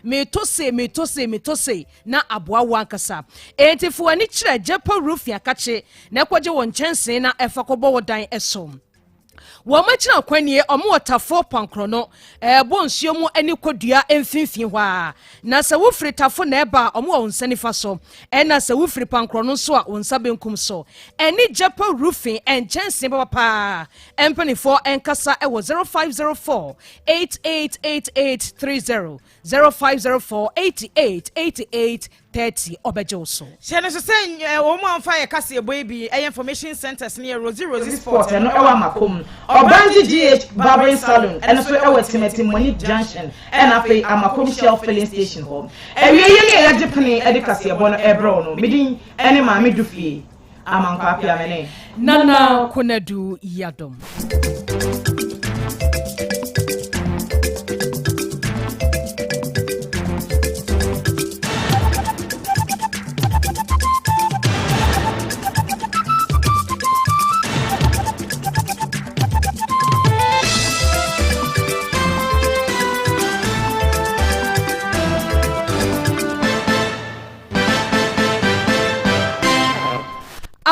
Meetɔ sei, meetɔ sei, meetɔ sei, na aboa wo ankasa. Enti fa w'ani kyerɛ Gyapa Roofing Akakye na kɔgye wo nkyɛnsee na fa kɔbɔ wo dan so. Wɔn akyiri akwan nie, wɔn wɔ Tafo Pankorɔno, ɛɛbɔ nsuo mu ne Kodua mfimfini hɔ ara. Na sɛ wofiri Tafo na ɛba a, wɔn wɔ wo nsa nifa so, ɛna sɛ wofiri Pankorɔno nso a, wo nsa benkum so. Ɛne Gyapa Roofing nkyɛnsee papa paa. Mpanimfoɔ nkasa wɔ 0504 888830, 0504 88 88 30 ɔbɛgye wo so. Hyɛ no nso sɛ wɔn a wɔmfa yɛ kaseɛbɔ yi bi yɛ information centres no yɛ Rosie Rosie Sport Sport, ɛno ɛno ɛwɔ wɔ Amakom, Ɔbangye GH Barbering Salon ɛno nso ɛwɔ Timati Money Junction ɛna afei Amakom Shell Filling Station hɔ. Awiei yi ne yɛagye pene de kaseɛbɔ no ɛrebrɛ wo no, me din ɛne Maame Dufie. Amankwa Appiah-Mene. Nana Konadu Yiadom.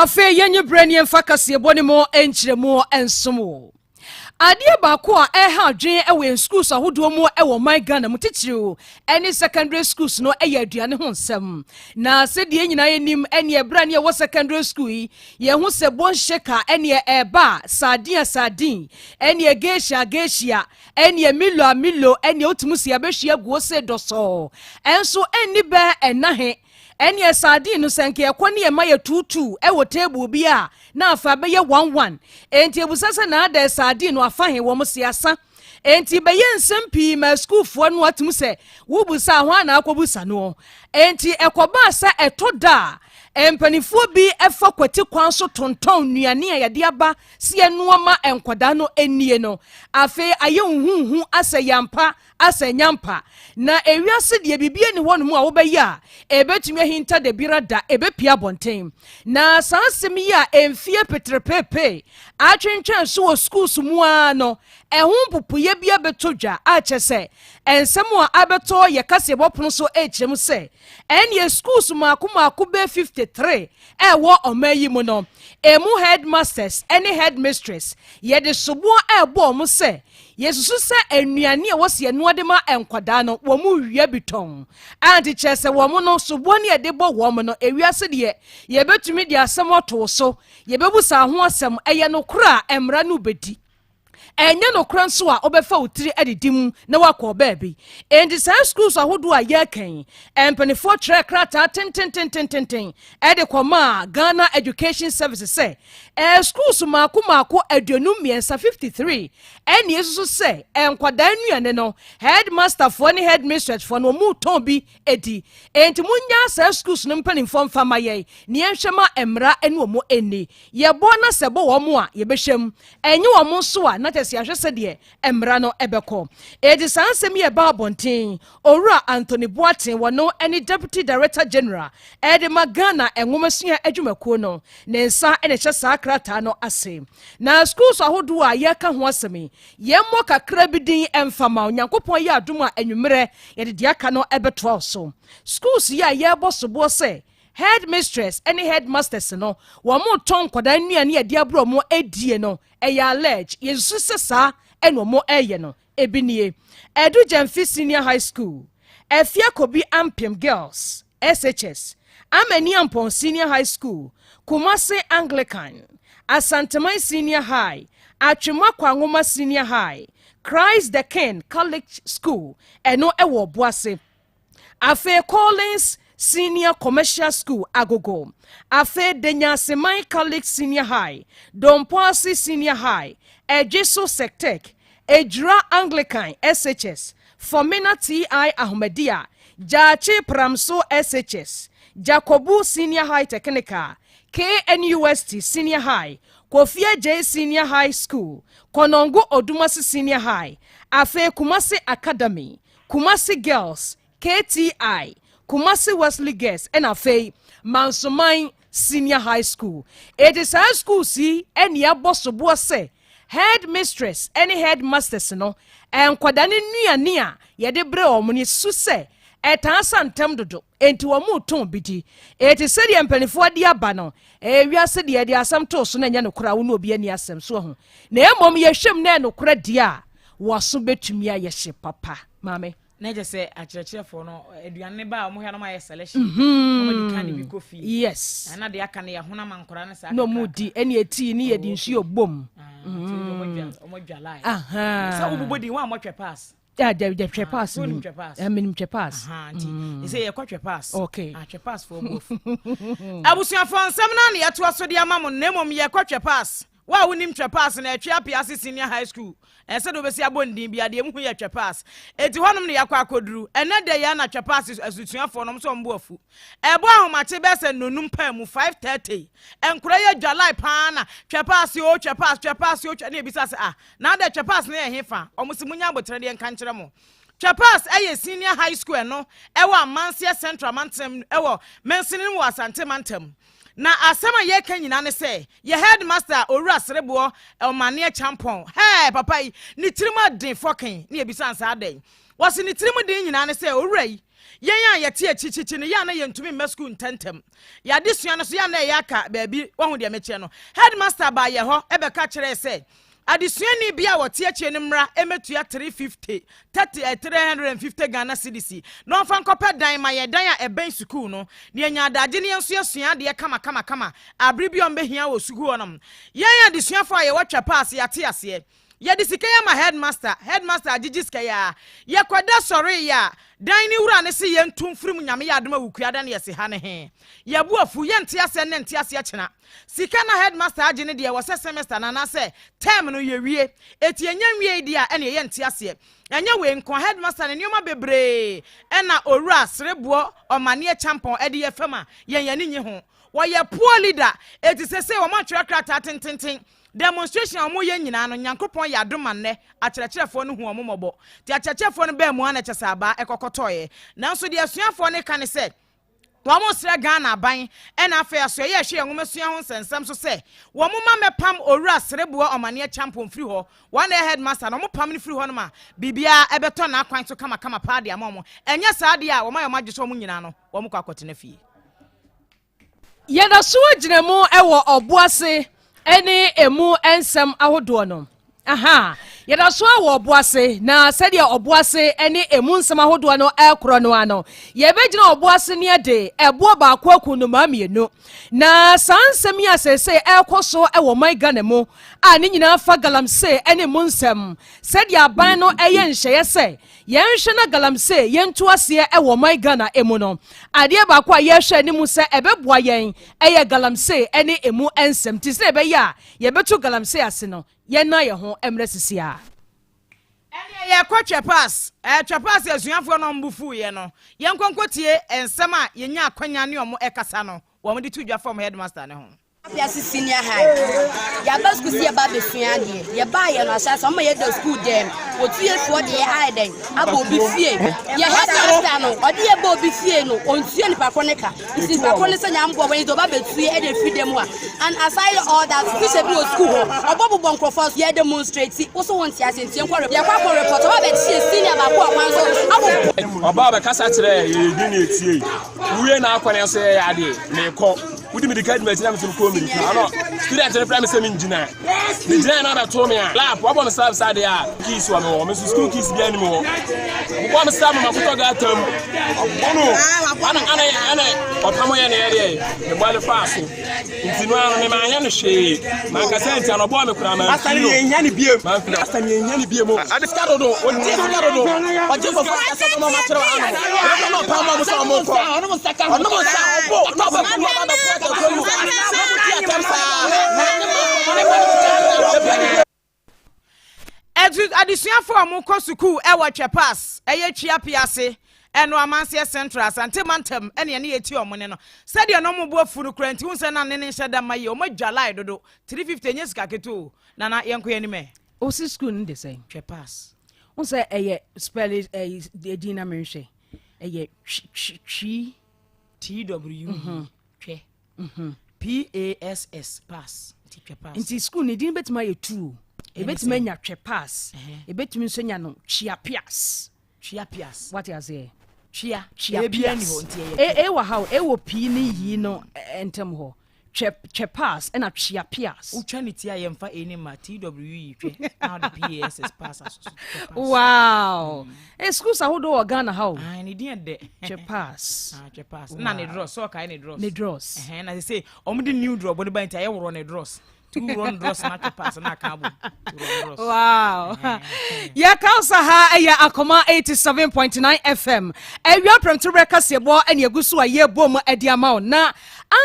Afei yɛnye berɛ ne yɛmfa kaseɛbɔ no mu nkyerɛmu nsom wo. Adeɛ baako a ɛha adwene wɔ yɛn schools ahodoɔ mu wɔ ɔman Ghana mu titiriw ne secondary schools no yɛ aduane ho nsɛm. Na sɛdeɛ nyinaa yɛnim ɛneɛ berɛ a ne yɛwɔ secondary school yi, yɛho sɛ bonsheka ɛneɛ ɛɛba a sardine a sardine, ɛneɛ geisha a geisha, ɛneɛ milo a milo, ɛneɛ wotumi si abɛhwie aguo se dɔsɔɔ. Ɛnso ɛnni bɛɛ ɛna he Ɛneɛ sardine no sɛ nka yɛkɔ ne yɛma yɛ tuutuu ɛwɔ table bi a na afa bɛyɛ one one. Enti ebusa sɛ na adɛn sardine no afa he wɔn se asa. Enti bɛyɛ nsɛm pii ma asukuufoɔ no atum sɛ wobusa a hwan na akɔbusa noɔ. Enti ɛkɔbaa sɛ ɛtɔ da a mpanifoɔ bi fa kwati kwan so tontɔn nnuane a yɛde aba sɛ yɛnoa ma nkwadaa no nnie no. Afei ayɛ huhuhu asɛ yɛampa Asɛ nyampa. Na ewiase deɛ biribi nni hɔnom a wobɛyɛ a ɛbɛtumi ahinta dabiara da, ɛbɛpue abɔnten. Na saa asɛm yi a mfeɛ peterepeepee atwentwɛn so wɔ schools mu ara no, ɛho mpopoeɛ bi abɛtɔ dwa a kyerɛ sɛ nsɛm a abɛtɔ yɛ kaseɛbɔ pono so rekyerɛ mu sɛ ɛnneɛ schools mmaako mmaako bɛyɛ 53 a ɛwɔ ɔman yi mu no, ɛmu headmasters ne headmistress yɛde soboɔ rebɔ wɔn sɛ Yɛsusu sɛ nnuane a wɔsi ɛnoa de ma nkwadaa no, wɔn wia bi tɔn. Ante kyerɛ sɛ wɔn no, soboɔ ne yɛde bɔ wɔn no, ewiase deɛ, yɛbɛtumi de asɛm ato wo so, yɛbɛbusa ho asɛm, ɛyɛ nokorɛ a mmara no bɛdi. Ɛnyɛ nokorɛ nso a wobɛfa wo tiri adidi mu na woakɔ baabi. Enti saa schools ahodoɔ a yɛreka yi, mpanimfoɔ twerɛ krataa tententententen de kɔmaa Ghana Education Service sɛ ɛɛ schools mmaako mmaako 53, 53, ɛne esusu sɛ nkwadaa nnuane no headmasterfoɔ ne headmistressfoɔ no wɔn retɔn bi edi. Enti munnyaa saa schools no mpanimfoɔ mfa mma yɛn na yɛnhwɛ ma mmara ne wɔn nni. Yɛbɔ na sɛ ɛbɔ wɔn a yɛbɛhwɛ mu, ɛnyɛ wɔn nso a na kyerɛ sɛ yɛahwɛ sɛdeɛ mmara no bɛkɔ. Enti saa nsɛm yi a ɛbaa abɔnten, Owura Anthony Boateng, wɔno ne Deputy Director General de ma Ghana Nwomasua Adwumakuo no, ne nsa na ɛhyɛ saa krataa no ase. Na schools ahodoɔ a yɛreka ho asɛm yi, yɛmmɔ kakra bi din mfa ma wo. Nyankopɔn yɛ adom a anwummerɛ yɛde deɛ aka no bɛtoa wo so. Schools yi a yɛrebɔ soboɔ sɛ headmistress ne headmasters no, wɔretɔn nkwadaa nnuane a yɛde abrɛ wɔn adie no, ɛyɛ allege, yɛsusu sɛ saa na wɔreyɛ no. Ebi nie, Adu Gyamfi Senior High School, Afia Kobi Ampem Girls SHS, Amani Ampong Senior High School, Kumasi Anglican, Asanteman Senior High, Atwima Kwanwoma Senior High, Christ the King Catholic School, ɛno wɔ Obuasi. Afei Collins Senior Commercial School, Agogo. Afei Denyaseman Catholic Senior High, Dompoase Senior High, Ɛdweso Sectec, Ejura Anglican SHS, Fomena TI Ahomadiya, Gyaakye Pramso SHS, Jakobu Senior High Technical, KNUST Senior High, Kofi Adjei Senior High School, Konongo Odumase Senior High, afei Kumasi Academy, Kumasi Girls, KTI, Kumasi Wesley Girls ɛna afei Mansoman Senior High School. Enti saa schools yi ɛne abɔ soboɔ sɛ head mistress ɛne head masters no nkwadaa no nnuane a yɛde brɛ wɔn no yɛsusu sɛ Ɛtaa sa ntɛm dodo, enti wɔretɔn bi di. Enti sɛdeɛ mpanimfoɔ de aba no, ɛyɛ wiase deɛ yɛde asɛm too so na ɛnyɛ nokorɛ a wo ne obi ani asɛm so ahu. Na mmom yɛhwɛ mu na ɛyɛ nokorɛ deɛ a, w'aso bɛtumi ayɛ hye papa. Maame. Na kyerɛ sɛ akyerɛkyerɛfoɔ no aduane no ba a wɔhwɛ na wɔayɛ selection. Mm-hmm. Na wɔde ka de bi kɔ fie. Yes. Na deɛ aka no yɛ honam nkora no saa. Na wɔn di ɛne etii ne yɛde nsuo bom. Ah, wɔn dwa line. Sɛ wobobɔ din wɔn a wɔtwɛ pass. Yeah, the the twɛ pass ni. Twɛ pass. Eh, menim twɛ pass. Aha, nti. Mm. Ɛsɛ yɛkɔ twɛ pass. Okay. Ah, twɛ pass fo bu afu. Abusuafo nsɛm na na yɛtoa so de ama mo na mmom yɛkɔ twɛ pass. Wo a wonim twɛ pass na ɛtwe apia ase senior high school. Ɛsɛ de wobɛsi abɔ ndin bi adeɛ muhu yɛ twɛ pass. Eti hɔnom na yɛakɔ akɔduru. Ɛnɛ da yi na twɛ pass asusuafoɔ nom sɛ ɔmbo afu. Ɛbɔ ahomakye bɛyɛ sɛ nnonum paa mu 5:30. Nkora yɛ dwalae paa na twɛ pass o twɛ pass twɛ pass o twɛ ne ebisa sɛ ah Na adɛ Twɛpass no yɛ hefa? Ɔmo se munya aboterɛ deɛ nka nkyerɛ mo. Twɛpass yɛ senior high school ɛno ɛwɔ Amanseɛ Central mantam ɛwɔ mansini no mu wɔ Asante mantam. Na asɛm a yɛreka nyinaa ne sɛ yɛ headmaster Owura Sereboɔ Ɔmaneɛ Kyampɔn hɛɛ papa yi ne tirim aden fɔken ne yɛbisa no saa adɛn? Wɔse ne tirim den nyinaa ne sɛ owura yi Yɛn a yɛte akyirikyiri no, yɛ a na yɛntumi mma sukuu ntɛmntɛm. Yɛn adesua no nso, yɛ a na ɛyɛ aka baabi. Woahu deɛ mekyerɛ no? Headmaster baa yɛn hɔ bɛka kyerɛɛ sɛ adesuani biara a ɔte akyire no mmra mmɛtua 350, 30, eh, 350 Ghana cedis na ɔmfa nkɔpɛ dan ma yɛn, dan a ɛbɛn sukuu no, na yɛanya adagye na yɛn nso yɛasua adeɛ kamakamakama abere bi a wɔbɛhia wɔ sukuu hɔnom. Yɛn adesuafoɔ a yɛwɔ Twɛpaase, yɛate aseɛ. Yɛde sika yi ama headmaster, headmaster agyegye sika yi aa. Yɛkɔda sɔree yɛ a, dan no wura no se yɛntu mfiri mu, Nyame yɛ adom a Wukuada no yɛse ha ne he. Yɛbo afu, yɛnte aseɛ nnɛ nte aseɛ kyena. Sika no a headmaster agye no deɛ ɛwɔ sɛ semester no anaasɛ term no yɛwie. Eti yɛnya nwiei deɛ a ɛneɛ yɛnte aseɛ. Ɛnyɛ wei nko a, headmaster no nneɛma bebree ɛna Owura Sereboɔ Ɔmaneɛ Kyampɔn de yɛ fam a yɛn ani nnye ho. Wɔyɛ poor leader, eti sesei wɔn atwerɛ krataa tententen Demonstration a wɔyɛ nyinaa no, Nyankopɔn yɛ adom ma nnɛ akyerɛkyerɛfoɔ no hu wɔn mmɔbɔ. Nti akyerɛkyerɛfoɔ no baa mu ara na kyɛ sɛ abaa ɛkɔkɔtɔeɛ. Nanso deɛ asuafoɔ no reka ne sɛ, wɔresrɛ Ghana aban ɛna afei asoɛeɛ a ɛhwɛ yɛn nwomasua ho nsɛnsɛm so sɛ wɔn mma mmɛpam Owura Sereboɔ Ɔmaneɛ Kyampong mfiri hɔ. Wɔn na ɛyɛ headmaster no, wɔpam no firi hɔnom a, biribiara ɛbɛtɔ n'akwan so kamakama paa de ama wɔn. Ɛnyɛ saa deɛ a, wɔayɛ wɔn adwene sɛ wɔn nyinaa no, wɔkɔ akɔtena fie. Yɛda so gyina mu wɔ ɔbo ase ne emu nsɛm ahodoɔ no. Aha, yɛda so wɔ ɔbo ase, na sɛdeɛ ɔbo ase ne emu nsɛm ahodoɔ no ɛrekorɔ no ano, yɛbɛgyina ɔbo ase ne ɛde ɛboɔ baako aku nnomaa mmienu. Na saa nsɛm yi a seesei ɛrekɔ so wɔ ɔman Ghana mu a ne nyinaa fa galamsey ne emu nsɛm, sɛdeɛ aban no ɛyɛ nhyɛeɛ sɛ Yɛnhwɛ na galamsey yɛntu aseɛ wɔ ɔman Ghana mu no, adeɛ baako a yɛrehwɛ anim sɛ ɛbɛboa yɛn yɛ galamsey ne ɛmu nsɛm. Nti sɛdeɛ ɛbɛyɛ a yɛbɛtu galamsey ase no, yɛnna yɛn ho mmrɛ sisi ara. Ɛnneɛ yɛkɔ Twɛpas. Ɛɛ Twɛpas asuafoɔ no a wɔn bo fuiɛ no, yɛnkɔ nkɔtie nsɛm a yɛnyaa akwanya ne wɔn rekasa no, wɔde to dwa fam headmaster no ho. Afiase Senior High. Yɛaba sukuu sɛ yɛba abɛsua adeɛ. Yɛbaeɛ no ahyɛase ɔma yɛda sukuu dɛm. Wɔtu yɛ fi ɔde yɛ ayɛ dɛn aba obi fie. Yɛ headmaster no ɔde yɛ ba obi fie no ɔntua nipa korɔ ne ka. Nti nipa korɔ ne sɛ nyamboa wɔn nti ɔba abɛtu yɛ ɛde afiri dɛm a. And aside all that teacher bi wɔ sukuu hɔ ɔbɔ bobɔ nkorɔfoɔ so yɛ demonstrate wo so wo nte aseɛ nti yɛnkɔ report. Yɛkɔ akɔ report ɔba abɛkye yɛ senior baako wɔ kwan so abobɔ. Ɔbaa ɔbɛkasa kyerɛɛ yɛ yɛdi ne etie. Wowie na akɔ ne nso yɛyɛ adeɛ mekɔ. Wodi mirika di m'akyi na meso mekɔ mirika. Ɔno student no frɛ me sɛ mengyina. Megyina na ɔbɛto me a. Lap wɔbɔ me slap saa deɛ a keys wɔ me hɔ. Me nso school keys biara ni me hɔ. Ɔbobɔ me slap ma makotɔ gata mu. Ɔbɔ no. Ana ana ana ɔpam yɛ ne yɛ deɛ. Mebɔ ne faa so. Nti no ano me manyɛ no hwee. Mankasa nti ano ɔbɔɔ me koraa mamfiri no. Yɛnhia ne biem. Mamfiri no. Asa yɛnhia ne biem. Ade sika dodo. Ɔgye sika dodo. Ɔgye nkurɔfoɔ sika sɛ ɔbɛma ɔmo akyerɛ wɔ hanom. Ɔbɛma na ɔpam ɔmo sɛ ɔmo nkɔ. Ɔnom nsa ɔbo na ɔbɛko na ɔba abɛko aka kuro mu. Na ɔmo di atɛm saa. Na ne ma ne ma ne sika na ɔpɛ. Adesuafoɔ a wɔkɔ sukuu wɔ Twɛpas, ɛyɛ Tweape ase, ɛno Amanseɛ Central, Asante mantam ɛne ɛne yɛti wɔn ne no. Sɛdeɛ na wɔn bo afu no koraa nti, wohu sɛ na ne ne nhyɛ da mma yie, wɔn adwa line dodo, 350 ɛnyɛ sika ketewa o. Nana, yɛnkɔ yɛn anim ɛ. Wosi sukuu no de sɛn? Twɛpas. Wohu sɛ ɛyɛ spell ɛyi edin na menhwɛ. Ɛyɛ twi twi twi. T W E twɛ. P A S S pass. Nti twɛ pass. Nti sukuu no edin betumi ayɛ tu o. Ebetumi anya twɛ pass. Ebetumi nso anya no twiapias. Twiapias. Wate aseɛ? Twea. Twea A biara nni pias. hɔ nti ɛyɛ A twɛ. A wɔ ha o, A wɔ P ne yi no ntam hɔ. Twɛ twɛ pass ɛna twea pias. Wotwa ne ti a yɛmfa A ne mma, T W E twɛ na wode P A S S pass aso so twɛ pass. Wow. Eh, schools ahodoɔ wɔ Ghana ha o. Ah, ne din yɛ dɛ. Twɛ pass. Ah, twɛ pass. Na ne dross, sɛ ɔkae ne dross. Ne dross. Ɛhɛn, na sɛ wɔn de new draw bɔ ne ba nti ayɛ worɔ ne dross. Wow. Yɛka sa ha ɛyɛ Akoma 87.9 FM. Awia prɛmtoberɛ kaseɛbɔ ɛne egu so a yɛbɔ mu ɛde ama wo. Na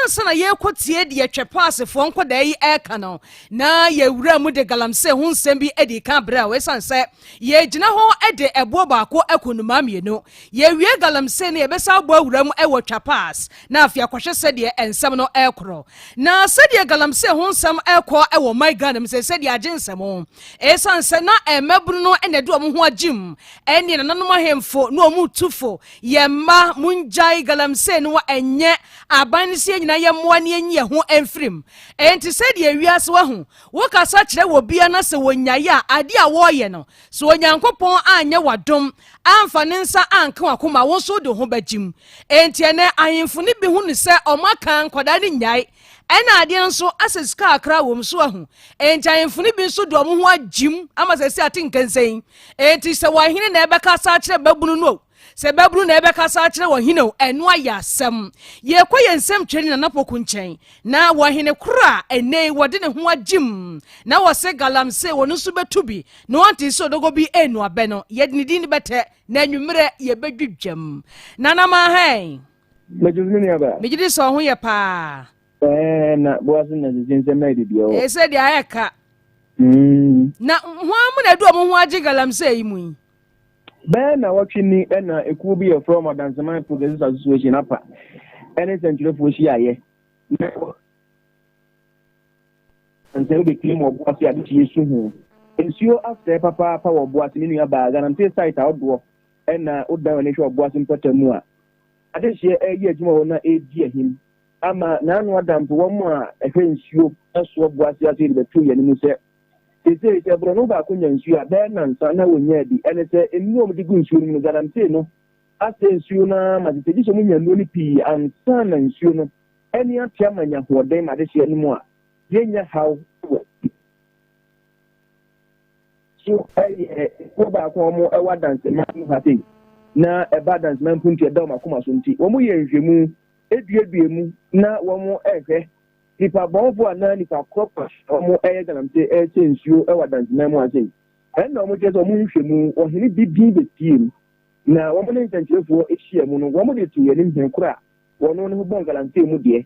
ansa na yɛkɔ tie deɛ twɛ paasefoɔ nkɔdaa yi ɛka no, na yɛwura mu de galamsey ho nsɛm bi ɛde ka berɛ a ɛsiane sɛ yɛgyina hɔ ɛde ɛboɔ baako ɛko nnomaa mmienu. Yɛwie galamsey no yɛbɛsa abɔ awura mu ɛwɔ twa paas na afei akɔhwɛ sɛdeɛ nsɛm no ɛrekorɔ. Na sɛdeɛ galamsey ho nsɛm ɛrekɔ wɔ ɔman Ghana mu sɛ sɛdeɛ agye nsɛm. Ɛsiane sɛ na mmabunu no na ɛde wɔn ho agyim ɛne nananom ahemfo na wɔn tu fo, yɛn mma mongyae galamsey no ɛnyɛ aban no sɛ yɛn nyinaa yɛmmoa na yɛnyi yɛn ho mfirim. Enti sɛdeɛ wiase wahu, wokasa kyerɛ wɔ bia na sɛ wɔnyae a adeɛ a wɔreyɛ no, sɛ Onyankopɔn anyɛ wadom amfa ne nsa anka wakoma wo nso wode wo ho bɛgyim. Enti ɛnnɛ ahemfo no bi hu no sɛ wɔaka nkwadaa no nnyae. Ɛna adeɛ no nso asɛ sika kakra wɔ mu so ahu. Enti ahemfo no bi nso de wɔn ho agyim ama sɛ si ate nkɛnsɛn. Enti sɛ wɔhene na ɛbɛkasa akyerɛ babunu no o, sɛ babunu na ɛbɛkasa akyerɛ wɔhene o, ɛno ayɛ asɛm. Yɛkɔ yɛn nsɛm tweri Nana Poku nkyɛn na wɔhene koro a ɛnnɛ yi wɔde ne ho agyim na wɔse galamsey wɔn nso bɛtu bi na wɔnte sɛ odogo bi ɛnu abɛ no, yɛde ne din bɛtɛ. Na anwummerɛ yɛbɛdwidwam. Nana Mahan. Mɛgye so me nua baa. Megye di sɛ ɔho yɛ paa. Ɛɛ na boase na sisi nsɛm na ɛdidi ɛwɔ. Ɛɛ sɛ deɛ ayɛ ka. Na hwan mu na ɛde wɔn ho agye galamsey yi mu yi? Bɛyɛ nnawɔtwe ni na ekuo bi yɛfrɛ wɔn Adanseman Progressives Association, apa, ɛne nsɛntwerɛfoɔ hyiaeɛ na Nsɛm bepue mu ɔbo ase adehyeɛ su ho. Nsuo asɛe papaapa wɔ ɔbo ase me nua baa Galamsey site ahodoɔ ɛna wodan w'ani hwɛ ɔbo ase mpɔtam mu a adehyeɛ ɛreyɛ adwuma wɔ na ɛredi ahim ama n'ano ada mpo wɔn a ɛhwɛ nsuo soɔ bo ase ase de bɛto yɛn anim sɛ seesei sɛ borɔno baako nya nsuo a bɛyɛ nansa na wɔnyaa bi ɛne sɛ nnuro a wɔde gu nsuo no mu no galamsey no asɛe nsuo no ara ma sɛ gye sɛ wɔnya nnuro no pii ansa na nsuo no ani ate ama anya ahoɔden ma adehyeɛ no mu a yɛnnya haw wɔ so yɛ kuo baako a wɔn wɔ adanseman mu ha sei na ɛba adanseman mpuntu ɛda wɔn akoma so nti wɔn yɛ nhwɛmu eduadua mu na wɔn ɛhwɛ nipa bɔnfo anaa nipa korɔ pa wɔn ɛyɛ galamsey ɛsɛ nsuo ɛwɔ adanseman mu ha sei ɛnna wɔn kyerɛ sɛ wɔn nhwɛmu ɔhene bi din bepie mu na wɔn ne nsɛnkyerɛfoɔ ahyia mu no wɔn de to yɛn anim hene koro a wɔn ne ho bɔn galamsey mu deɛ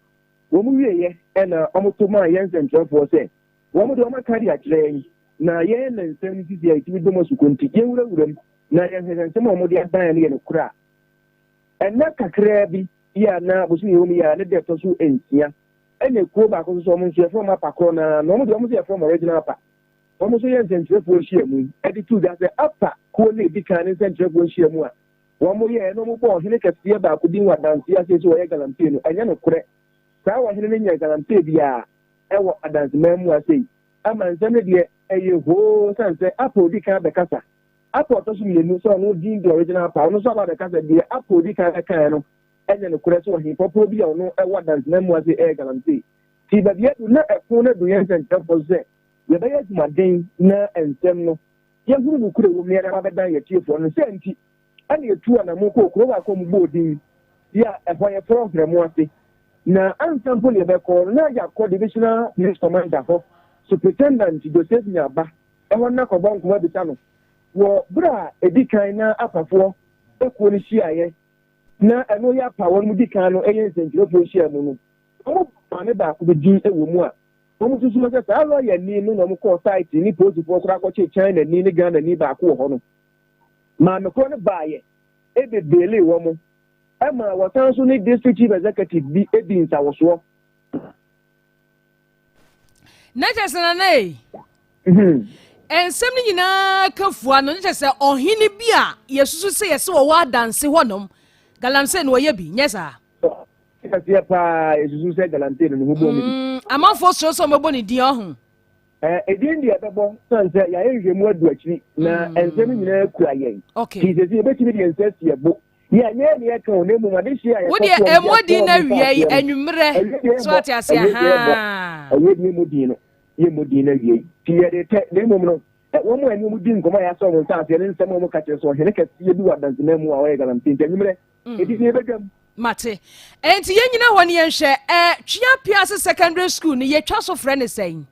Wɔn wieeɛ na wɔto maa yɛn nsɛntwerɛfoɔ sɛ, Wɔn deɛ wɔaka de akyerɛ yɛn, na yɛn na nsɛm no sisi a yɛtumi dɔ mu asukɔ nti, yɛnwurawura mu na yɛnhwɛ sɛ nsɛm a wɔde adan yɛn no yɛ nokorɛ a. Nna kakraa bi yi a na bosome wɔ mu yi a ne da ɛtɔ so nsia, ɛna ekuo baako nso sɛ wɔn nso yɛfrɛ wɔn apa korɔ no ara, na wɔn deɛ wɔn nso yɛfrɛ wɔn original apa. Wɔn nso yɛ nsɛntwerɛfoɔ nhyiamu de too dwa sɛ apa kuo no a ɛdi kan ne nsɛntwerɛfoɔ nhyiamu a Wɔyɛɛ na wɔbɔɔ ɔhene kɛseɛ baako din wɔ adanseɛ aseɛ sɛ ɔyɛ galamsey no, ɛnyɛ nokorɛ. Saa ɔhene no nyɛɛ galamsey biara wɔ adanseman mu ha sei. Ama nsɛm no deɛ, ɛyɛ hoo sane sɛ Apple di kan abɛkasa. Apple ɔtɔ so mmienu sɛ ɔno din de original Apple, ɔno nso aba abɛkasa deɛ Apple di kan bɛkaeɛ no ɛnyɛ nokorɛ sɛ ɔhene pɔporɔ bi a ɔno wɔ adanseman mu ha sei ɛyɛ galamsey. Nti baabi adu na ɛko no adu yɛn nsɛnkyerɛfoɔ so sɛ yɛbɛyɛ adwumaden na nsɛm no Yɛhunu nokorɛ wɔ mu na yɛde aba abɛdan yɛn atiefoɔ no. Sɛ nti, ɛna yɛtuu anamon kɔɔ kuro baako a wɔbɔɔ din bi a ɛhɔ yɛfrɛ Ɔhwerɛmo ase. Na ansa mpo na yɛbɛkɔ no, na yɛakɔ Divisional Police Commander hɔ, Superintendent Joseph Nyaba hɔ na kɔbɔ nkɔmmɔ abisa no. Wɔ berɛ a ɛdi kan na apafoɔ kuo no hyiaeɛ, na ɛno yɛ apa a wɔn di kan no yɛ nsɛntwerɛfoɔ nhyiamu no, wɔbɔɔ maame baako bi din wɔ mu a Wɔsusuw sɛ saa lɔyani no na wɔkɔɔ site ne polisifoɔ koraa kɔkyee Chinani ne Ghanani baako wɔ hɔ no. Maame korɔ no baeɛ bebeelee wɔn ma wɔsan nso ne District Chief Executive bi dii nsawosoɔ. Na kyerɛ sɛ nana ei, nsɛm no nyinaa ka fua no, na kyerɛ sɛ ɔhene bi a yɛsusu sɛ yɛsɛ wɔwɔ adanse hɔnom, galamsey no wɔyɛ bi, nyɛ saa? Kɛseɛ paa yɛsusu sɛ galamsey no ne ho bɔɔ mu bi. Amanfoɔ suro sɛ wɔbɛbɔ ne din ɔho. Edin deɛ ɛbɛbɔ sane sɛ yɛayɛ nhwehwɛmu adu akyiri na nsɛm no nyinaa kura yɛn. Okay. Nti sɛsɛ yɛbɛtumi de yɛn nsa asi ɛbo. Yɛ nyɛ ne yɛka o, na mmom adehyeɛ a Wo deɛ yɛkɔto wɔn ɛmmɔ de din asɔ no wɔn awia yi nsaseɛ no, anwummerɛ awie deɛ so yɛmmɔ, ate aseɛ awie deɛ yɛmmɔ, ahaa. awie deɛ yɛmmɔ din no, yɛmmɔ din no awie yi. Nti yɛde tɛ, na mmom no, wɔn a ɛne wɔn di nkɔmmɔ a yɛasɔ wɔn nsaseɛ ne nsɛm a wɔka kyerɛ sɛ ɔhene kɛseɛ bi wɔ adanseman mu a ɔyɛ galamsey nti anwummerɛ, ɛdi sɛ yɛbɛdwam. Mate. Enti yɛnyina hɔ ne yɛnhwɛ ɛ Tweapease Secondary School no yɛtwa so frɛ no sɛn?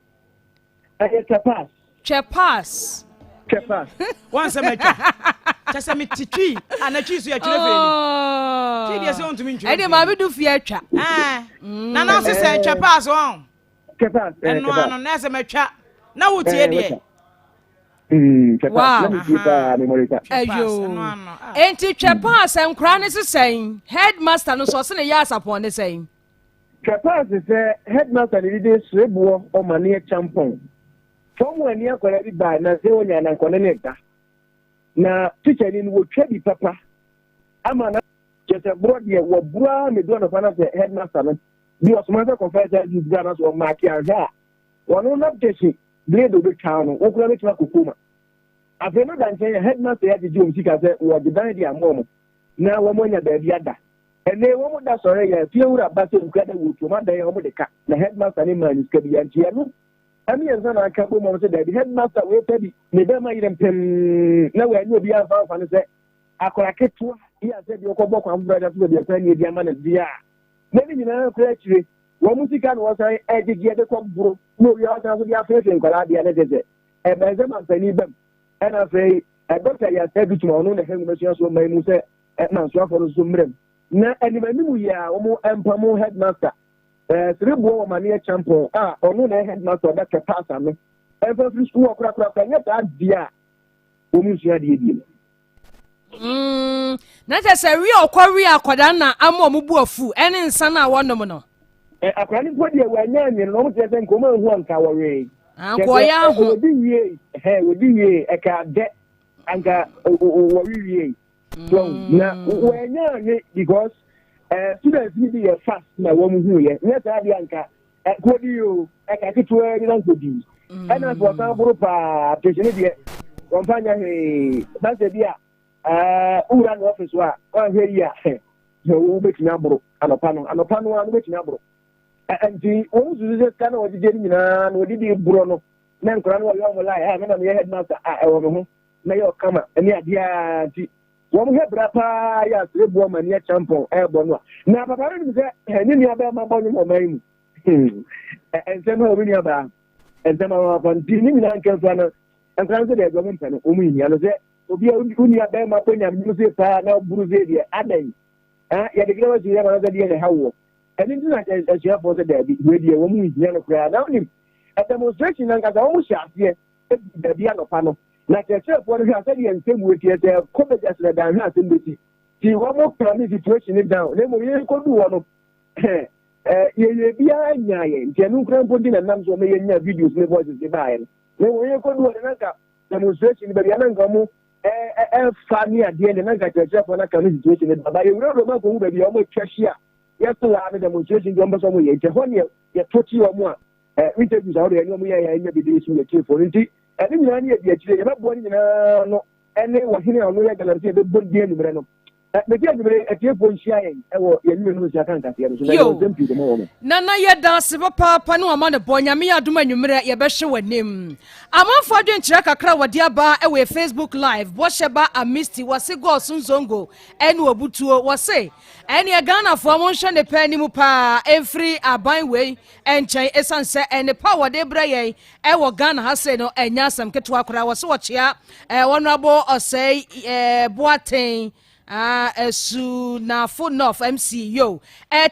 Ɛyɛ twɛ pass. Twɛ pass. Twɛ pass. Wɔn sɛ mɛtwa. Kyɛ sɛ mete twi a na twi so yɛ twerɛ fɛ ni. Twi deɛ sɛ wontumi ntwerɛ. Ɛde maame du fie atwa. Na na ɔse sɛ twɛ pass wɔn. Twɛ pass. Ɛno ano na ɛsɛ mɛtwa. Na wotie deɛ. Wow. Ayo. Enti twɛ pass nkora ne sesɛn. Headmaster no so ɔse ne yɛ asapɔn ne sɛn. Hwɛ paa te sɛ headmaster ne didi sereboɔ ɔmaneɛ kyampɔn. Fɔm wɔ ani akwadaa bi baa na sɛ ɔnya na nkɔne ne da. Na tikyani no wɔtwa bi papa ama na. Kyerɛ sɛ borɔ deɛ wɔboro ara mɛdu anɔpa na sɛ headmaster no bi ɔsoma sɛ kɔfa SID bra na sɛ ɔmaake anhwɛ a wɔno na tɛsi blade ɔbɛtwa no wo koraa bɛtumi akɔ koma. Afei no da nkyɛn a headmaster yi agyegye wɔn sika sɛ wɔgye dan de ama wɔn na wɔn anya baabi ada. Ɛnnɛ yi wɔn da sɔre yɛ fiewura ba sɛ nkura da wuo tuo ma dan a wɔn de ka na headmaster ne maa ne sika bi nti ɛno ɛne yɛn nsa na aka bom wɔn sɛ daabi headmaster wei pɛ bi ne bɛma yerɛ mpem na wɔanyɛ obi amfa amfa no sɛ akora ketewa yi a sɛ bi ɔkɔbɔ kwan foforɔ de ato baabi akwan ni adi ama no deɛ a na ne nyinaa kora akyire wɔn mu sika na wɔsan ɛgyegyeɛ de kɔ boro na owia wɔsan so de afeefee nkwadaa deɛ ne kyɛ sɛ ɛbɛn sɛ mampanin bam ɛna afei ɛdɔkta yɛ asɛ bi tuma ɔno na ɛhɛ nwoma sua so ɔman mu sɛ mansoafoɔ no nso mmerɛ mu. Na anim anim yi a wɔn mpamo headmaster eh, Sereboɔ wɔ Maneɛ Kyampɔn a ɔno na ɛyɛ headmaster ɔda twɛ pass ano ɛmfa firi sukuu hɔ korakorakora nyɛ saa deɛ a wɔn nsua adeɛ bio. Na kyerɛ sɛ we a ɔkɔ we akwadaa na ama wɔn bu afu ɛne nsa no a wɔnom no. Ɛ akwadaa no mpo deɛ wɔanya anwene no wɔn kyerɛ sɛ nka wɔn anhu anka wɔwee. Anka ɔyɛ aho. Wɔdi wie ɛhɛn wɔdi wie ɛka dɛ anka wɔwe wie. So na wɔanya anwe because students ni bi yɛ fast na wɔn hu yɛ nyɛ saa deɛ anka nkodi o ɛka ketewa bi na nkodi ɛna nso wɔsan boro paa pese ne deɛ wɔn fa nya hwee baasa bi a wura ne ɔfis a wɔanhwɛ yi a wobɛtumi aboro anɔpa no anɔpa no a wobɛtumi aboro nti wɔn susu sɛ sika na wɔgyegye no nyinaa na wɔde di borɔ no na nkora no wɔyɛ wɔn lie a mena meyɛ headmaster a ɛwɔ me ho mɛyɛ ɔkama ne adeɛ ara nti wɔn hwɛ bra paa yɛ asere boɔ ma ni akyampɔn ɛrebɔ no a na papa no nim sɛ ne nua bɛrima bɔ nwom ɔman mu nsɛm ha obi nua baa nsɛm ha papa nti ne nyinaa nkɛmfa no nkora no sɛ deɛ wɔn mpɛ no wɔn nhia no sɛ obi a wo nua bɛrima kɔ nyame mu se paa na ɔburu se deɛ adɛn yɛde kra wasi yɛ ma no sɛ deɛ na ɛha woɔ ɛno nti na asuafoɔ sɛ daabi wei deɛ wɔn nhia no koraa na wonim demonstration nankasa wɔn hyɛ aseɛ Edu baabi anɔpa no, na kyerɛkyerɛfoɔ no hwɛ a sɛdeɛ nsɛm wei teɛ, sɛ ɛkɔ bɛgya serɛ dan hwɛ asɛm bɛsi. Nti wɔn calm situation no down, na mmom yɛn kɔduu hɔ no, yɛyɛ biara nyaa yɛn, nti ɛno nkura mpo nti na nam so wɔn yɛnya videos ne voices de baeɛ no. Na mmom yɛn kɔduu hɔ no, na nka demonstration no baabi a na nka wɔn ɛfa ne adeɛ no, na nka kyerɛkyerɛfoɔ no aka no situation no ba, ba yɛwurawura mu akɔhu baabi a wɔn atwa ahyia yɛso laa no demonstration deɛ wɔn pɛ sɛ wɔn yɛ, nti ɛhɔ neɛ yɛto kye wɔn a interviews ahodoɔ yɛne wɔn yɛɛ yɛanya bi de so yɛ tiefoɔ no nti ɛne nyinaa ne yɛdi akyire yɛbɛboa no nyinaa no ɛne wɔhene a ɔno yɛ galamsey yɛbɛbɔ din anwummerɛ no mɛti anwummerɛ atiefoɔ nhyia yɛn ɛwɔ yɛn nwummerɛ no nhyia ka nkaseɛ no so na yɛwɔ nsɛm pii dɛmɔ wɔ no. Nana yɛda ase papaapa ne wama no bɔ Nyame yɛ adom anwummerɛ yɛbɛhwɛ w'anim. Amanfoɔ adwenkyerɛ kakra a wɔde aba wɔ yɛ Facebook live Bɔhyɛ ba Amisti wɔse Gɔɔso Nzongo ɛne Obutuo wɔse ɛneɛ Ghanafoɔ monhwɛ ne pɛ anim paa ɛmfiri aban wei nkyɛn ɛsiane sɛ nnepa a wɔde brɛ yɛn ɛwɔ Ghana ha sei no ɛnyɛ asɛm ketewa koraa. Wɔse wɔkyea Honourable Osei Boateng Asunafo North MC yo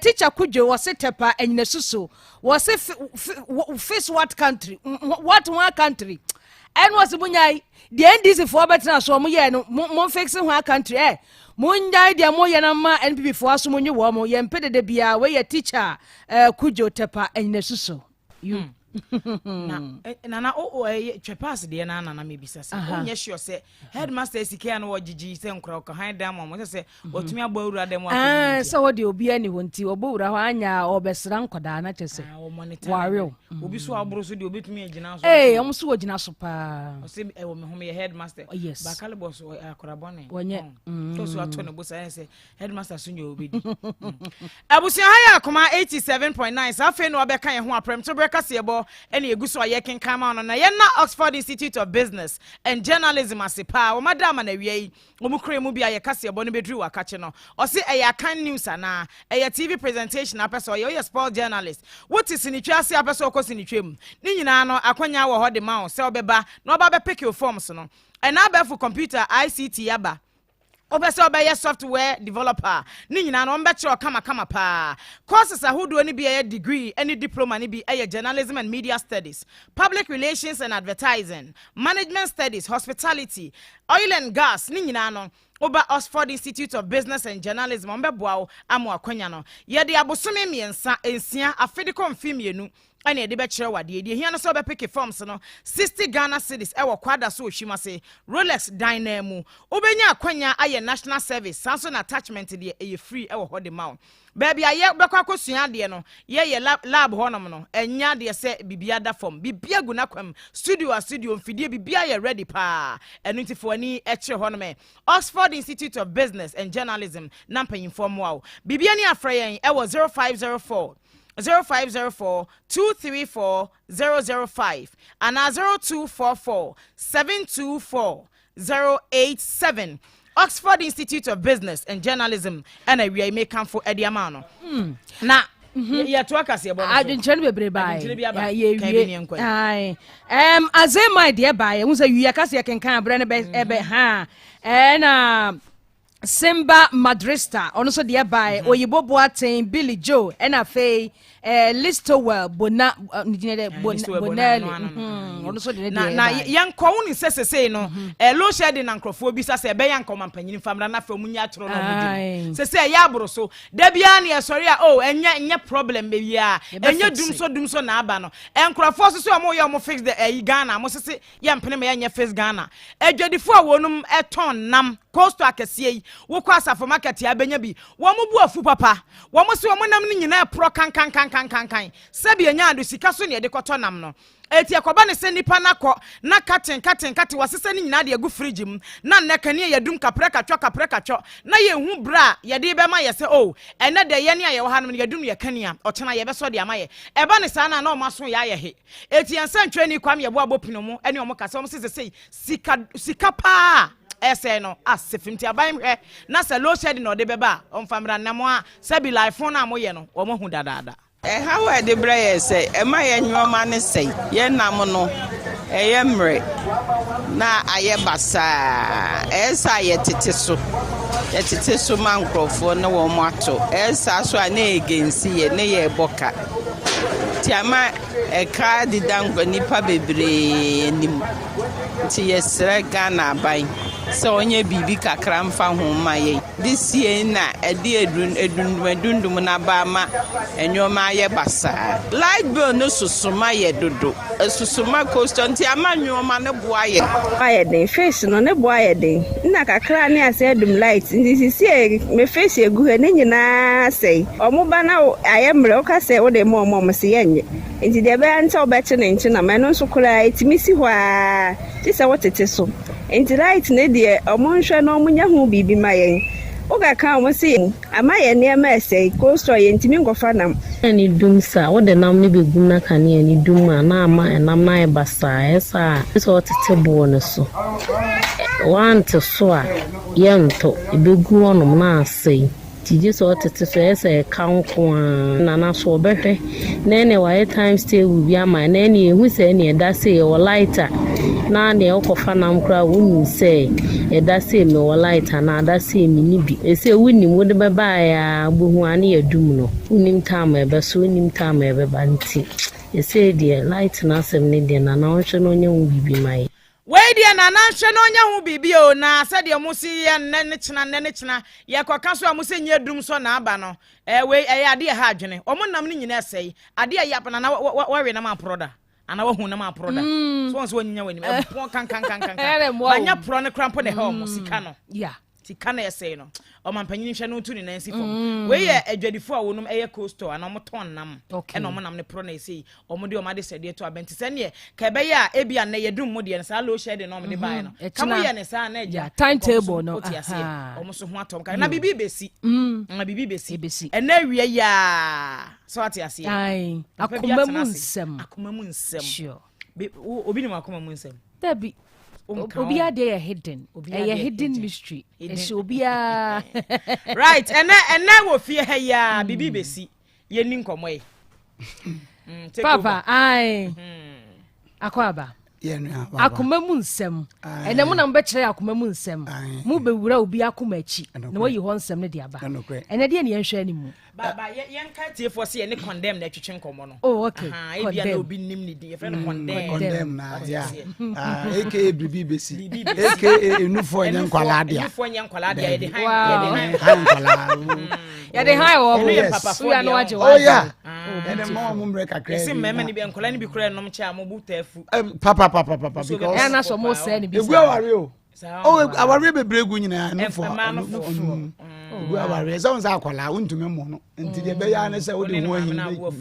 Teacher Kudwo wɔse Tɛpa Anyinasuso wɔse face what country what one country ɛno wɔse munyae deɛ NDC foɔ bɛtena so wɔn yɛ no mo fix ho country ɛ Monnyae deɛ moyɛ no mma NPP foɔ aso mo nye wɔn, yɛn mpɛ dede biara, wei yɛ teacher eh, Kudjo Tepa Anyinasu so. You. Na nana o ɛyɛ twɛ pass deɛ na nana mebisa sɛ wonyɛ sure sɛ headmaster sika no wɔgyegye sɛ nkora ɔka dan ma ɔmo sɛ sɛ mhm. wɔtumi abɔ awura dɛm akɔ sɛ wɔde obi ani hɔ nti ɔbɔ wura hɔ anya ɔbɛsra nkɔdaa na kyɛ sɛ ah, warew mm. obi so aboro so deɛ obɛtumi agyina so ee ɔmo so wɔgyina so paa ɔsɛ ɛwɔ me ho meyɛ headmaster oh, yes bakale bɔ so akora bɔne wɔnyɛ mm. so ato ne bo saa sɛ headmaster so nyɛ obɛdi mm. abusua ha yɛ akoma 87.9 saa afei na wabɛka yɛn ho aprɛmto berɛ kaseɛbɔ ɛne ɛgu so a yɛkenkan ma no na yɛna Oxford Institute of Business and Journalism ase paa wɔma da ama no awia yi. Wɔn kura mu bi a yɛ kaseɛbɔ no bɛduru wakakye no, ɔse ɛyɛ Akan news anaa? Ɛyɛ TV presentation a apɛ sɛ ɔyɛ? Woyɛ sports journalist? Wote sinitwa ase a apɛ sɛ ɔkɔ sinitwa mu? Ne nyinaa no akwanya wɔ hɔ de ma wo sɛ wobɛba na waba abɛpeke wo forms no. Ɛna abɛɛfo computer ICT aba. Wopɛ sɛ wobɛyɛ software developer a, ne nyinaa no wɔbɛkyerɛ wo kamakama paa. Courses ahodoɔ no bi a ɛyɛ degree ne diploma no bi yɛ Journalism and Media Studies, Public Relations and Advertising, Management Studies, Hospitality, Oil and Gas, ne nyinaa no, woba Oxford Institute of Business and Journalism a, wɔbɛboa wo ama w'akwanya no. Yɛde abosome mmiɛnsa, nsia, afe de kɔ mfe mmienu na yɛde bɛkyerɛ wo adeɛ. Deɛ ɛhia ne sɛ wobɛpeke forms no, 60 Ghana cedis wɔ Kwada so Ohwim ase, Rolex dan no ara mu. Wobɛnya akwanya ayɛ National Service, saa nso na attachment deɛ ɛyɛ free wɔ hɔ de ma wo. Baabi a yɛ bɛkɔ akɔsua adeɛ no, yɛ yɛ lab lab hɔ nom no, ɛnyɛ adeɛ sɛ biribiara da fam. Biribiara gu n'akwan mu. Studio a studio, mfidie, biribiara yɛ ready paa. Ɛno nti fa w'ani kyerɛ hɔ nom ɛ. Oxford Institute of Business and Journalism na mpanyinfoɔ mmoa wo. Biribiara ni a frɛ yɛn ɛwɔ 0504 0504 234 005 anaa 0244 724 087 Oxford Institute of Business and Journalism ɛna awia yi mekamfo ɛde ama no hmm. na mhm. yɛtoa kaseɛ bɔ no so adwenkyerɛ no bebree baeɛ yɛwie um, azemai deɛ baeɛ hu sɛ wia kaseɛ kenkan aberɛ no ɛbɛ mhm. ha ɛna Simba Madrista ɔno nso deɛ baeɛ mhm. Oyibo Boateng Billy Joe ɛna afei eh, Listowel Bona eh, ne din dɛ Bonelli mhm, ɔno nso de ne deɛ na yɛnkɔ wo ne sɛ sesei no mhm. eh, low shedding na nkurɔfoɔ bisa sɛ ɛbɛyɛ anka ɔmampanyini mfa mmra na afei ɔmo nyɛ atoro na ɔmo di no sesei ɛyɛ aboro so da biara ne yɛsɔre a oh ɛnyɛ ɛnyɛ problem biara ɛnyɛ dum so dum so na aba no nkurɔfoɔ so sɛ ɔmo yɛ ɔmo fix the ɛyi Ghana mo sese Yɛmpene ma yɛnyɛ Face Ghana. Adwadifo a wɔnom tɔn nam cold store akɛseɛ yi, wokɔ Asafo market a bɛnya bi. Wɔn bo afu papa. Wɔn se wɔn nam no nyinaa ɛporɔ kankankankankankan. Sɛbi ɛnya ado sika so na yɛde kɔtɔ nam no. Eti ɛkɔba ne sɛ nipa no akɔ na katen katen katen wɔasesa ne nyinaa de agu fridge mu na nnɛ kanea yɛadum kaprɛ katwɔ kaprɛ katwɔ na yɛnhu berɛ a yɛde rebɛma yɛ sɛ oh ɛnnɛ deɛ yɛne a yɛwɔ hanom no yɛadum yɛ kanea ɔkyena yɛbɛsɔ de ama yɛ. Ɛba ne saa no a na wɔn aso yɛ ayɛ he. Eti yɛn sɛnkyerɛnni Kwame Yeboah Bopino mo ne wɔn kasa, wɔn se sesei sika sika paa a ɛsɛe no ase fam nti aban hwɛ na sɛ load shedding na ɔde bɛba a ɔmfa mmra na mo a sɛbi life no a moyɛ no wɔn ahu dadaada. Ɛhaw a ɛde brɛ yɛn sɛ ɛma yɛn nneɛma no sɛe, yɛn nam no ɛyɛ mmerɛ na ayɛ basaa. Ɛyɛ saa a yɛtete so, yɛtete so ma nkurɔfoɔ na wɔn ato. Ɛyɛ saa so a na ɛgensi yɛn na yɛrebɔ ka. Nti ama Ɛka deda nnipa bebree anim nti yɛsrɛ Ghana aban sɛ ɔnyɛ biribi kakra mfa ho mma yɛn. De sie na ɛde adundum no aba ama nneɛma ayɛ basaa. Light bill no soso ma yɛ dodo. Ɛsoso ma coastal nti ama nneɛma no bo ayɛ. Ayɛ den, fish no ne bo ayɛ den. Nna kakra ne asɛ adum light nti sisiei me fish egu ha ne nyinaa asɛe. Ɔmo ba na ayɛ mmerɛ woka sɛ wode ma ɔmo a ɔmo se yɛnnye. Nti deɛ ɛbɛyɛ ara ne sɛ wobɛkye no nkyenam ɛno nso koraa ɛtumi si hɔ ara gye sɛ wotete so. Nti light no deɛ ɔmo nhwɛ na ɔmo nyɛ ho biribi ma yɛn. Wokaka a ɔmo se ama yɛn nneɛma ɛsɛe, cold store yɛntumi nkɔfa nam. Kanea no dum saa a, wode nam no bɛgu mu na kanea no dum a, na ama ɛnam no ayɛ basaa. Ɛyɛ saa a, gye sɛ wotete boɔ no so. Woante so a, yɛntɔ. Ɛbɛgu hɔnom na asɛe. Nti gye sɛ ɔtete so, ɛyɛ sɛ ɛka nko ara. Nana so ɔbɛhwɛ na ɛneɛ wayɛ times table bi ama yɛn na ɛneɛ yɛhu sɛ ɛneɛ ɛda sei ɛwɔ light a na neɛ wokɔfa nam koraa wonim sɛ ɛda sei mewɔ light anaa da sei menni bi. Ɛsei wonim wode bɛbaeɛ ara wobɛhu ara ne yɛadum no. Wonnim time a ɛbɛso, wonnim time a ɛbɛba nti ɛsei deɛ light no asɛm no deɛ Nana ɔnhwɛ na ɔnyɛ ho biribi ma yɛn. Wei deɛ Nana nhwɛ na ɔnyɛ ho biribi o na sɛdeɛ mo si yɛ nnɛ ne kyena nnɛ ne kyena yɛkɔka so a mo sɛ nyɛ dum sɔ na aba no ɛɛ wei ɛyɛ adeɛ ɛha adwene wɔn nam no nyinaa ɛsɛe adeɛ ɛyɛ apa Nana wɔwe nam aporɔ da anaa wahu nam aporɔ da mm. so wɔn so wɔnyinya wɔn anim ɛpɔn kankankankankan banya porɔ no kora mpo na ɛha wɔn mm. sika no sika na ɛsɛe no ɔmampanyin nhwɛ no ntu ne nan si fam mm. wei yɛ adwadifo a wɔnom ɛyɛ cold store anaa wɔtɔn nam ɛna wɔn nam ne porɔ na ɛsɛ yi wɔn de wɔn adesɛdeɛ to abɛn te sɛ neɛ ka ɛbɛyɛ a ebi a nnɛ yɛdum mu deɛ no saa low shed na wɔn de baeɛ no mm, ka mo yɛ ne saa na agya timetable no wote aseɛ wɔn so ho atɔm ka na biribi bɛsi mm. na biribi bɛsi ɛnɛ awia yaa so ate aseɛ akoma mu nsɛm akoma mu nsɛm obi nim akoma mu nsɛm dabi obiara deɛ yɛ hidden ɛyɛ hidden mystery ɛhyɛ obiara. right ɛnɛ ɛnɛ wɔ fie ha yi a mm. biribi bɛsi yɛni nkɔmmɔ yi. Mm, papa ae mm. akɔ aba akoma mu nsɛm ɛnɛ mo na mobɛkyerɛ akoma mu nsɛm mobɛwura obi akoma akyi na wayi hɔ nsɛm no de aba ɛnɛ deɛ ne yɛnhwɛ anim Ba ba yɛ yɛn ka tiefoɔ sɛ yɛne condemn na ɛtwetwe nkɔmɔ no. Oh okay. Ahaa ebi a na obi nim ne din yɛfrɛ no condemn. Condemn na ya ah, aka biribi besi aka enufoɔ nyɛ nkwalaa dea. Enufoɔ nyɛ nkwalaa dea yɛde han yɛde han han nkwalaa. Yɛde han wɔ mo yes wia no agye wɔ oh yeah ɛnɛ mma wɔn mmerɛ kakra bi. Yɛsi mmarima ni bi nkwalaa ni bi kura ɛnum kyɛ a mo bu tɛ fu. Papa papa papa because ɛyà na sɔ mo sɛ ni bi sa. Egu awari o. Oh, awareɛ bebree gu nyinaa nufoɔ gu awareɛ sɛ wo sɛ akwadaa wontumi mmɔ no nti deɛ ɛbɛyɛ ne sɛ wode ho ahi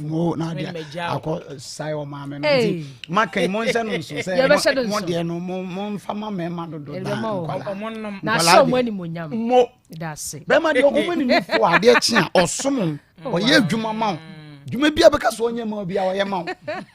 mo na ade akɔ sae ɔmaame no nti maka yi monhyɛ no nso sɛ mo deɛ no momfa ma mmarima dodo daa nkwadaa mo bɛrima deɛ ɔmo ne nufoɔ adeɛ kye a ɔsom ɔyɛ adwuma ma wo dwuma bi a bɛka so ɔnyɛ ma obi a ɔyɛ ma wo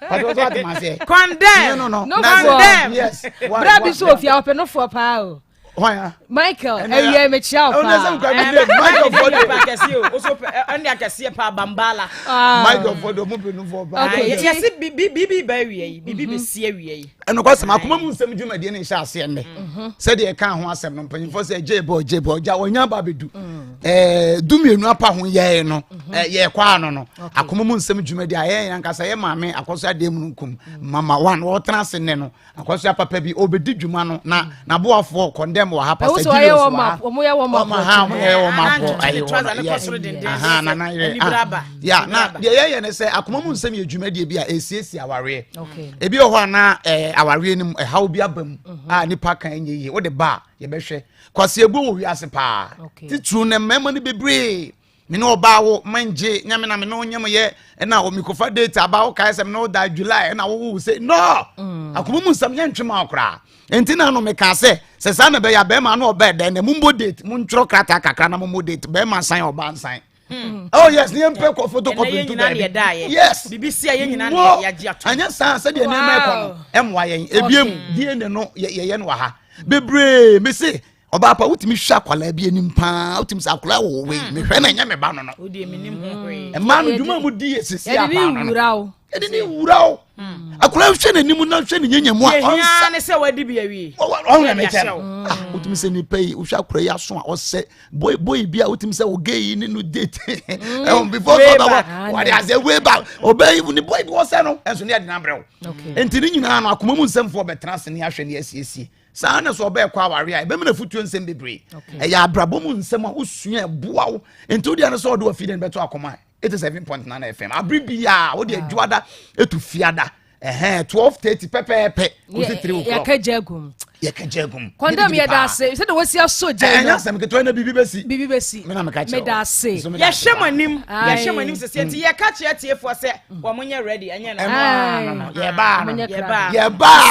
pàtó ɔsɔ adi ma seɛ. condemn no no no condemn yes bra bi so ofia ɔpɛ no foɔ paa o. hwan michael ɛyɛ mekyia wo paa michael fɔdo akɛseɛ o so ɛne akɛseɛ paa bambala michael fɔdo ɔmo pɛ no foɔ paa yɛse biribi ba awia yi biribi bɛsi awia yi ɛnokwa sɛm akoma mu nsɛm dwumadie no nhyɛ aseɛ nnɛ mhm. sɛdeɛ ɛka ho asɛm no mpanyimfoɔ sɛ gye bɔ gye bɔ gya ɔnya ba bɛdu mm. ɛɛ dumienu apa ho yɛɛ no mhm. yɛkɔ ano no akoma mu nsɛm dwumadie a yɛn ankasa yɛ maame akɔso adeɛ mu nkum mm. mama one wɔtena ase nnɛ no akɔso apapa bi ɔbɛdi dwuma no na mm. n'aboafoɔ kɔndɛm wɔ ha pastor Julius wɔ ha ɔmo ha ɔmo yɛ wɔn apɔ ayi wɔ yes aha nana yɛ ah ya na deɛ yɛyɛ ne sɛ akoma mu nsɛm yɛ dwumadie bi a esiesie awareɛ ebi wɔ hɔ a na ɛɛ awareɛ no mu ɛhaw bi aba mu mhm. a nipa kan nyɛ yie wode ba a yɛbɛhwɛ kwasi ebu wɔ wiase paa titiriw na mmarima no bebree me ne ɔbaa wo mangye nyame na me ne onyam yɛ ɛna omikofa date aba wo kae sɛ me ne wo da july ɛna wowo sɛ no mm. akoma mu nsɛm yɛntwe ma wo koraa nti na no meka sɛ sɛ saa na ɛbɛyɛ bɛrima no ɔbɛɛ dɛn na mombɔ date montwerɛ krataa kakra na mommɔ date bɛrima nsan ɔbaa nsan Hmm. Oh yes, ni yɛn kɔ photocopy ntu baabi. Yes. Bibi si a yɛn nyinaa na yɛagye ato. Anyɛ saa sɛdeɛ nneɛma ɛkɔ no ɛmmoa yɛn. Ebiem DNA no yɛyɛ no wɔ ha. Bebree mese ɔbaa pa wotumi hwɛ akwadaa bi anim paa wotumi sɛ akwadaa wɔ wei hmm. mehwɛ na ɛnyɛ me ba no no. Mmaa no dwuma mu di yɛ sisi apaa no no. Yɛde ne wura o. Hmm. Akwadaa hwɛ n'anim na hwɛ ne nyanya mu a ɔnsa. Yɛhia ne sɛ wadi bi awie. Ɔhwɛ ne kyɛ no. Ah wotumi sɛ nipa yi wohwɛ akwadaa yi aso a ɔsɛ boy boy bi a wotumi sɛ ɔgay yi ne no date mm. ɛwɔ before sɛ ɔbɛwɔ wɔde asɛ way back ɔbɛ yi ne boy bi wɔsɛ no ɛnso ne yɛde n'abrɛ wo nti ne nyinaa no akoma mu nsɛmfoɔ bɛtena ase ne ahwɛ ne asiesie saa na sɛ ɔbɛɛkɔ aware a ɛbɛma no afutuo nsɛm bebree ɛyɛ abrabɔ mu nsɛm a wosua ɛboa wo nti wodeɛ no sɛ ɔde wafie no bɛto akoma 87.9 fm abere biaa wode adwuada ɛtu fiada ɛhɛn 12:30 pɛpɛɛpɛ kɔsi 3 o'clock yɛka gya gum yɛka gya gum kɔndam yɛda ase sɛde wɔsi asɔ gya no ɛnyɛ asɛm ketewa na biribi bɛsi biribi bɛsi me na meka kyerɛ meda ase yɛhwɛ mo anim yɛhwɛ mo anim sɛ nti yɛka kyerɛ tiefoɔ sɛ wɔn nyɛ ready ɛnyɛ no ɛno yɛbaa no yɛbaa yɛbaa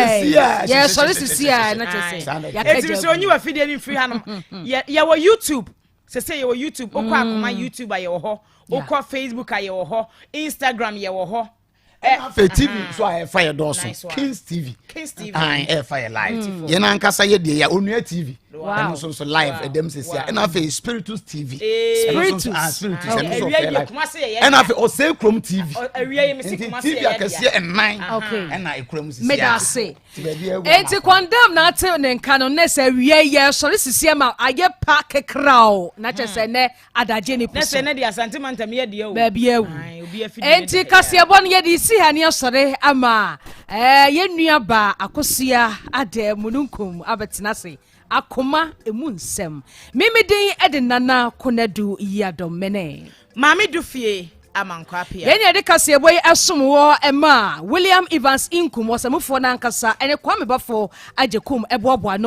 sisi a yɛsɔre sisi a na kyerɛ sɛ yɛka gya gum ɛtumi sɛ onyi wɔ afidie no mfiri hanom yɛwɔ youtube Sese yɛwɔ YouTube, wokɔ akoma mm. YouTube a yɛwɔ hɔ, wokɔ Facebook a yɛwɔ hɔ, Instagram yɛwɔ hɔ. Eh, afei tv nso a ɛfa yɛ dɔɔso kings tv kings tv ɛfa yɛ live mm. yɛn ankasa yɛ deɛ yɛ onua tv ɛno nso nso live ɛdɛm sisi a ɛna afei spiritus tv spiritus ah spiritus ɛno nso ɔfɛ live ɛna afei ɔsɛ kurom tv nti tv akɛseɛ ɛnan ɛna ekurom sisi a. medase Enti kɔndɛm na ate ne nka no nnɛ sɛ awia yi yɛresɔre sisi ama ayɛ pa kekraw na kyɛ sɛ nnɛ adagye ne pusu. Nɛ deɛ Asante mantam yɛ deɛ o. Baabi awu. Enti kaseɛbɔ no yɛde si ha ne yɛsɔre ama Yɛn nua baa Akosua Adɛ Mununkum abɛtena ase. Akoma emu nsɛm. Mimi din de Nana Konadu Yiadom Mene. Maame Dufie Amankwa Appiah. Yɛn na yɛde kaseɛbɔ yi ɛsom wɔ ɛma William Evans Inkum, ɔsɛmufoɔ no ankasa, ɛne Kwame Bafo Agyekum ɛboaboa no.